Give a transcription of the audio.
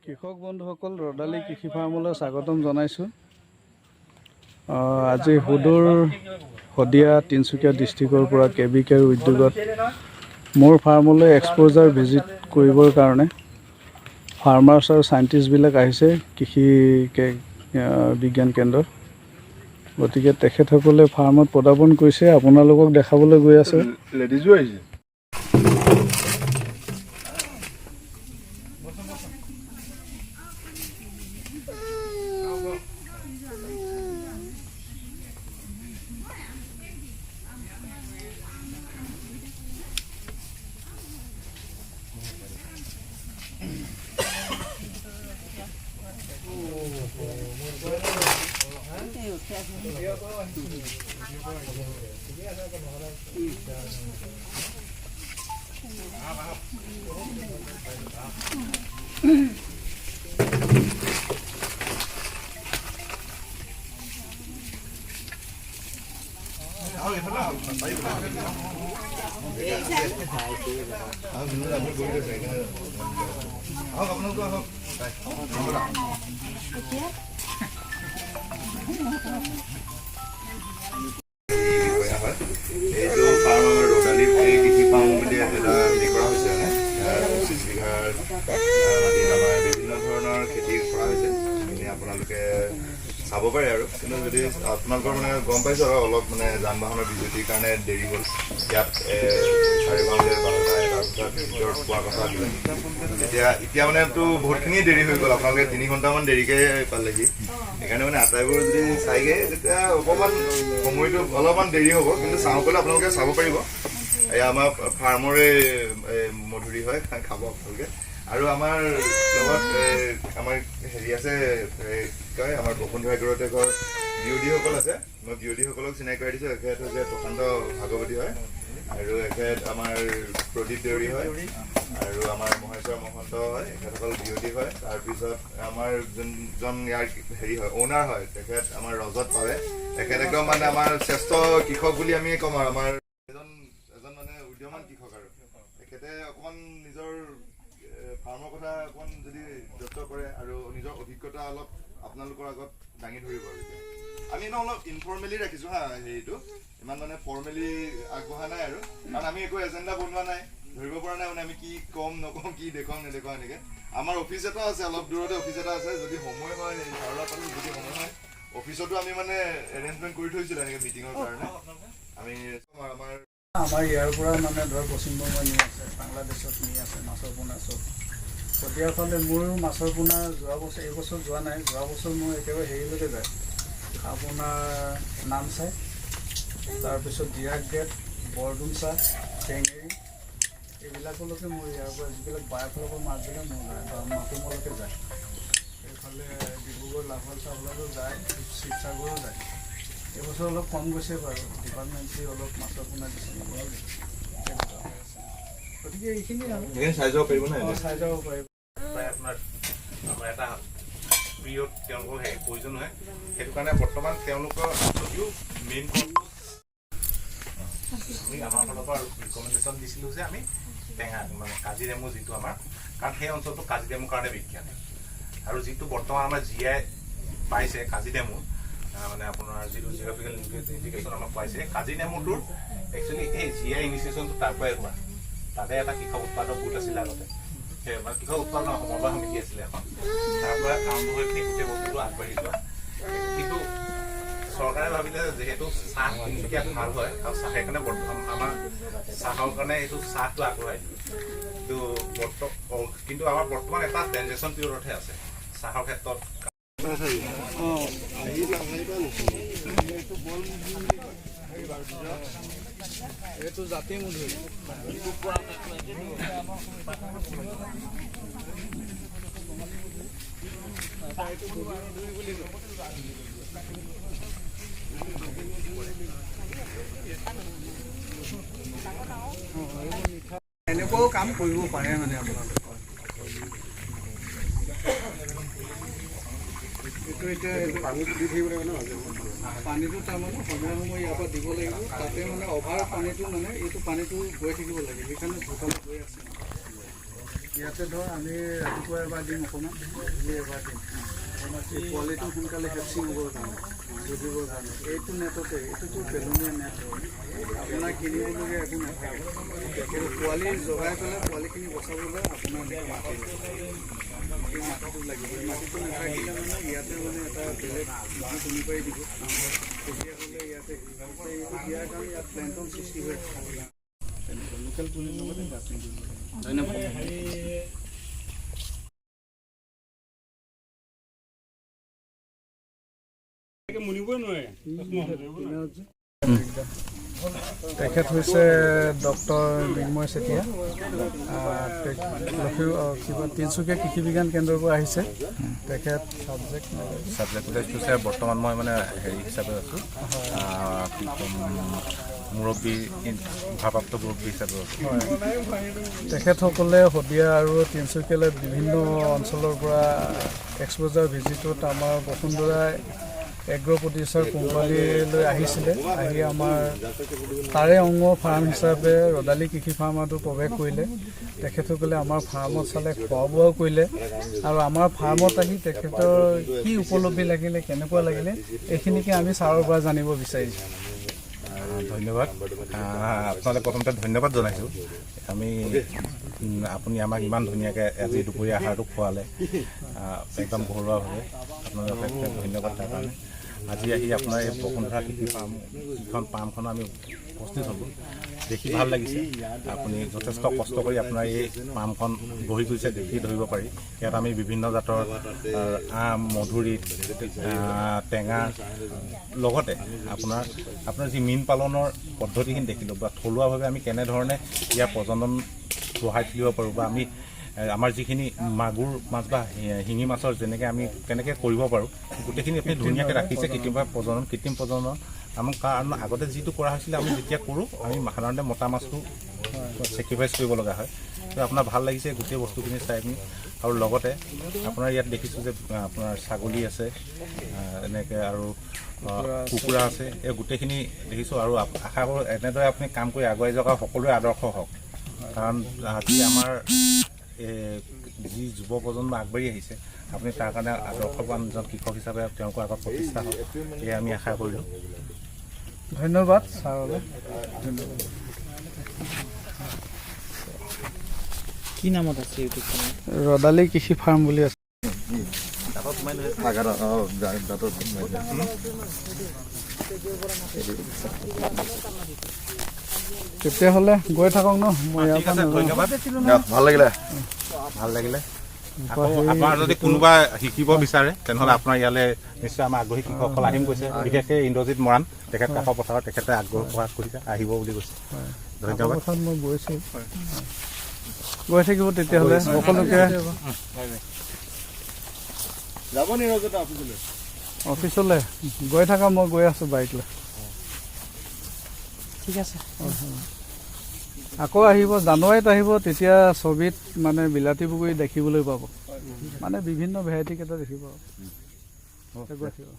কৃষক বন্ধুসকল, ৰদালি কৃষি ফাৰ্মলৈ স্বাগতম জনাইছোঁ। আজি সুদূৰ শদিয়া, তিনিচুকীয়া ডিষ্ট্ৰিক্টৰ পৰা কে বি কেৰ উদ্যোগত মোৰ ফাৰ্মলৈ এক্সপ'জাৰ ভিজিট কৰিবৰ কাৰণে ফাৰ্মাৰ্ছ আৰু চাইণ্টিষ্টবিলাক আহিছে কৃষি বিজ্ঞান কেন্দ্ৰত। গতিকে তেখেতসকলে ফাৰ্মত পদাৰ্পণ কৰিছে, আপোনালোকক দেখাবলৈ গৈ আছে। লেডিজো আহিছে। আহক, আপোনালোকো আহক। বিষয়া হয়। এইটো ফাৰ্ম আমাৰ ৰ'দালি কৃষি ফাৰ্ম বুলি এটা হেৰি কৰা হৈছে। মানে 25 বিঘাৰ মাটিত আমাৰ বিভিন্ন ধৰণৰ খেতি কৰা হৈছে। সেইখিনি আপোনালোকে চাব পাৰে। আৰু কিন্তু যদি আপোনালোকৰ মানে গম পাইছোঁ আৰু অলপ মানে যান বাহনৰ বিজুতিৰ কাৰণে দেৰি হ'ল। ইয়াত 12:30 12টা 1টাৰ ভিতৰত পোৱাৰ কথা আছিলে। এতিয়া এতিয়া মানেতো বহুতখিনি দেৰি হৈ গ'ল। আপোনালোকে 3 ঘণ্টামান দেৰিকে পালেহি। সেইকাৰণে মানে আটাইবোৰ যদি চাইগে, তেতিয়া অকণমান সময়টো অলপমান দেৰি হ'ব। কিন্তু চাওঁ ক'লে আপোনালোকে চাব পাৰিব। এয়া আমাৰ ফাৰ্মৰে মধুৰি হয়, খাব আপোনালোকে। আৰু আমাৰ লগত আমাৰ হেৰি আছে, কি কয়, আমাৰ বসুন্ধৰা এগ্ৰটেকৰ বিৰোধীসকল আছে। মই বিৰোধীসকলক চিনাকি কৰাই দিছোঁ। এখেত হৈছে প্ৰশান্ত ভাগৱতী হয় আৰু এখেত আমাৰ প্ৰদীপ দেউৰী হয় আৰু আমাৰ মহেশ্বৰ মহন্ত হয়। এখেতসকল বিৰোধী হয়। তাৰপিছত আমাৰ যোনজন ইয়াৰ হেৰি হয়, অ'নাৰ হয়, তেখেত আমাৰ ৰজত পাৱে। তেখেত একদম মানে আমাৰ শ্ৰেষ্ঠ কৃষক বুলি আমি ক'ম। আৰু আমাৰ এজন এজন মানে উদীয়মান কৃষক। আৰু তেখেতে অকণমান নিজৰ ফাৰ্মৰ কথা অকণমান যদি যত্ন কৰে আৰু নিজৰ অভিজ্ঞতা অলপ আপোনালোকৰ আগত দাঙি ধৰিব। আৰু এতিয়া আমি একদম অলপ ইনফৰ্মেলি ৰাখিছোঁ হা হেৰিটো, ইমান মানে ফৰ্মেলি আগবঢ়া নাই। আৰু কাৰণ আমি একো এজেণ্ডা বনোৱা নাই, ধৰিব পৰা নাই মানে আমি কি ক'ম নক'ম, কি দেখুৱাম নেদেখুৱাম। এনেকে আমাৰ অফিচ এটা আছে, অলপ দূৰতে অফিচ এটা আছে। যদি সময় হয়, ধাৰণা পালোঁ, যদি সময় হয় অফিচতো আমি মানে এৰেঞ্জমেণ্ট কৰি থৈছিলোঁ এনেকে মিটিঙৰ কাৰণে। আমি আমাৰ আমাৰ ইয়াৰ পৰা মানে ধৰক পশ্চিমবংগ নি আছে, বাংলাদেশত নি আছে মাছৰ পোনা চব। শদিয়াৰ ফালে মোৰ মাছৰ পোনা যোৱা বছৰ, এইবছৰ যোৱা নাই, যোৱা বছৰ মোৰ একেবাৰে হেৰিলৈকে যায়, আপোনাৰ নামচাই, তাৰপিছত ডিৰাক গেট, বৰডুমচা, পেঙেৰি, এইবিলাকলৈকে মোৰ ইয়াৰ পৰা যিবিলাক বায়ফালৰ পৰা মাছবিলাক মোৰ যায় বা মাকুমলৈকে যায়। এইফালে ডিব্ৰুগড়, লাহোৱাল চাহোৱালো যায়, শিৱসাগৰো যায়। এইবছৰ অলপ কম গৈছে বাৰু। ডিপাৰ্টমেণ্টে অলপ মাছৰ পোনা দিছে, তেনেকুৱা হৈ আছে। গতিকে এইখিনি আৰু সেইখিনি চাই যাব পাৰিব নাই? অঁ, চাই যাব পাৰিব। প্ৰায় আপোনাৰ আমাৰ এটা পিৰিয়ড তেওঁলোকৰ হেৰি প্ৰয়োজন হয়। সেইটো কাৰণে বৰ্তমান তেওঁলোকৰ যদিও মেইন আমি আমাৰ ফালৰ পৰা ৰিকমেণ্ডেশ্যন দিছিলোঁ যে আমি টেঙা মানে কাজি নেমু যিটো আমাৰ, কাৰণ সেই অঞ্চলটো কাজি নেমুৰ কাৰণে বিখ্যাত। আৰু যিটো বৰ্তমান আমাৰ জি I পাইছে কাজি নেমু, মানে আপোনাৰ যিটো জিঅ'গ্ৰাফিকেল ইণ্ডিকেশ্যন আমাক পাইছে কাজি নেমুটোৰ, একচুৱেলি এই জি I ইনিচিয়েশ্যনটো তাৰ পৰাই হোৱা। তাতে এটা কৃষক উৎপাদক গোট আছিলে আগতে, সেই মানে কৃষক উৎপাদন সমবায় সমিতি আছিলে এখন। তাৰ পৰা আৰম্ভ হৈ পিনি গোটেই বস্তুটো আগবাঢ়ি যোৱা। কিন্তু চৰকাৰে ভাবিলে যিহেতু চাহ তিনিচুকীয়াত ভাল হয় আৰু চাহ, সেইকাৰণে বৰ্তমান আমাৰ চাহৰ কাৰণে এইটো চাহটো আগবঢ়াই দিলে। কিন্তু আমাৰ বৰ্তমান এটা ট্ৰেনজেকশ্যন পিৰিয়ডতহে আছে চাহৰ ক্ষেত্ৰত। অঁ, এইটো বল মধুৰি বুলি কয়। এইটো জাতি মধুৰি। এইটো বগী মধুৰি বুলি কয়। এনেকুৱাও কাম কৰিব পাৰে মানে আপোনালোকৰ। এইটো এতিয়া এইটো পানীটো দি থাকিব লাগিব ন? পানীটো তাৰমানে সময়ে সময়ে ইয়াৰ পৰা দিব লাগিব। তাতে মানে অভাৰ পানীটো, মানে এইটো পানীটো গৈ থাকিব লাগে। সেইকাৰণে ঢুকালে গৈ আছে। ইয়াতে ধৰ আমি ৰাতিপুৱা এবাৰ দিম অকণমান, গধূলি এবাৰ দিম। এই পোৱালিটো সোনকালে হেচিং হ'বৰ কাৰণে, জগিবৰ কাৰণে। এইটো নেটতে, এইটোতো পেলনীয়া নেট হয়, আপোনাৰ কিনিবলগীয়া একো নাথাকে। কিন্তু পোৱালি জগাই পেলাই পোৱালিখিনি বচাবলৈ আপোনাৰ মাটি লাগিব। এই মাটিটো লাগিব। এই মাটিটো নাথাকিলে মানে ইয়াতে মানে এটা বেলেগ মানুহ তুলি পাৰি দিব। তেতিয়াহ'লে ইয়াতে এইটো দিয়াৰ কাৰণে ইয়াত প্লেণ্টন সৃষ্টি হৈ থাকে। তেনেকুৱা লোকেল পুলিৰ লগতে গ্ৰাফটিং কৰিব লাগিব। ধন্যবাদ। তেখেত হৈছে ডক্টৰ মৃন্ময় চেতিয়া, কিবা তিনিচুকীয়া কৃষি বিজ্ঞান কেন্দ্ৰৰ পৰা আহিছে। তেখেত ছাবজেক্ট ছাবজেক্ট ছাৰ, বৰ্তমান মই মানে হেৰি হিচাপে আছোঁ, কি ক'ম, মুৰব্বী, ভাৰপ্ৰাপ্ত মুৰব্বী হিচাপে আছোঁ। তেখেতসকলে শদিয়া আৰু তিনিচুকীয়ালৈ বিভিন্ন অঞ্চলৰ পৰা এক্সপ'জাৰ ভিজিটত আমাৰ বসুন্ধৰা এগ্ৰ' প্ৰডিউচাৰ কোম্পানীলৈ আহিছিলে। আহি আমাৰ তাৰে অংগ ফাৰ্ম হিচাপে ৰদালি কৃষি ফাৰ্মতো প্ৰৱেশ কৰিলে। তেখেতসকলে আমাৰ ফাৰ্মত চালে, খোৱা বোৱাও কৰিলে আৰু আমাৰ ফাৰ্মত আহি তেখেতৰ কি উপলব্ধি লাগিলে, কেনেকুৱা লাগিলে, এইখিনিকে আমি ছাৰৰ পৰা জানিব বিচাৰিছোঁ। ধন্যবাদ আপোনালৈ। প্ৰথমতে ধন্যবাদ জনাইছোঁ আমি। আপুনি আমাক ইমান ধুনীয়াকৈ আজি দুপৰীয়া আহাৰটো খোৱালে, একদম ঘৰুৱাভাৱে। আপোনালৈ অশেষ অশেষ ধন্যবাদ তাৰ কাৰণে। আজি আহি আপোনাৰ এই বসুন্ধৰা কৃষি ফাৰ্ম যিখন ফাৰ্মখনত আমি উপস্থিত হ'লোঁ, দেখি ভাল লাগিছে। আপুনি যথেষ্ট কষ্ট কৰি আপোনাৰ এই ফাৰ্মখন গঢ়ি তুলিছে, দেখি ধৰিব পাৰি। ইয়াত আমি বিভিন্ন জাতৰ আম, মধুৰি, টেঙা, লগতে আপোনাৰ আপোনাৰ যি মীন পালনৰ পদ্ধতিখিনি দেখিলোঁ বা থলুৱাভাৱে আমি কেনেধৰণে ইয়াৰ প্ৰজনন বঢ়াই তুলিব পাৰোঁ বা আমি আমাৰ যিখিনি মাগুৰ মাছ বা শিঙি মাছৰ যেনেকৈ আমি কেনেকৈ কৰিব পাৰোঁ, গোটেইখিনি আপুনি ধুনীয়াকৈ ৰাখিছে। কৃত্ৰিমভাৱে প্ৰজনন, কৃত্ৰিম প্ৰজনন আমাৰ, কাৰণ আগতে যিটো কৰা হৈছিলে, আমি যেতিয়া কৰোঁ, আমি সাধাৰণতে মতা মাছটো চেক্ৰিফাইচ কৰিব লগা হয়। তো আপোনাৰ ভাল লাগিছে গোটেই বস্তুখিনি চাই পিনি। আৰু লগতে আপোনাৰ ইয়াত দেখিছোঁ যে আপোনাৰ ছাগলী আছে, এনেকৈ আৰু কুকুৰা আছে। এই গোটেইখিনি দেখিছোঁ আৰু আশা কৰোঁ এনেদৰে আপুনি কাম কৰি আগুৱাই যাওক আৰু সকলোৰে আদৰ্শ হওক। কাৰণ আজি আমাৰ যি যুৱ প্ৰজন্ম আগবাঢ়ি আহিছে, আপুনি তাৰ কাৰণে আদৰ্শৱান এজন কৃষক হিচাপে তেওঁলোকৰ আগত প্ৰতিষ্ঠা হওক, এয়ে আমি আশা কৰিলোঁ। ধন্যবাদ ছাৰলৈ, ধন্যবাদ। কি নামত আছে ইউটিউব চেনেল? ৰদালি কৃষি ফাৰ্ম বুলি আছে। আঘাত, অঁ, দাঁতত সোমাই যায়। তেতিয়াহ'লে গৈ থাকক ন, মই ইয়াৰ ঠিক পৰা আছে। নাযাওঁ। ধন্যবাদ। ভাল লাগিলে। ভাল লাগিলে। আকৌ আপোনাৰ যদি কোনোবা শিকিব বিচাৰে, তেনেহ'লে আপোনাৰ ইয়ালৈ নিশ্চয় আমাৰ আগ্ৰহী কৃষকসকল আহিম কৈছে। বিশেষকৈ ইন্দ্ৰজিৎ মৰাণ, তেখেত কাষৰ পথাৰত, তেখেতে আগ্ৰহ প্ৰকাশ কৰিছে, আহিব বুলি কৈছে। ধন্যবাদ। কথাত মই গৈছোঁ। গৈ থাকিব তেতিয়াহ'লে সকলোকে। যাব নি ৰজতা অফিচলৈ? অফিচলৈ গৈ থাকা, মই গৈ আছোঁ বাইক লৈ। ঠিক আছে। আকৌ আহিব, জানুৱাৰীত আহিব। তেতিয়া ছবিত মানে বিলাতী বগৰী দেখিবলৈ পাব, মানে বিভিন্ন ভেৰাইটি কেইটা দেখিব। গৈ থাকিব।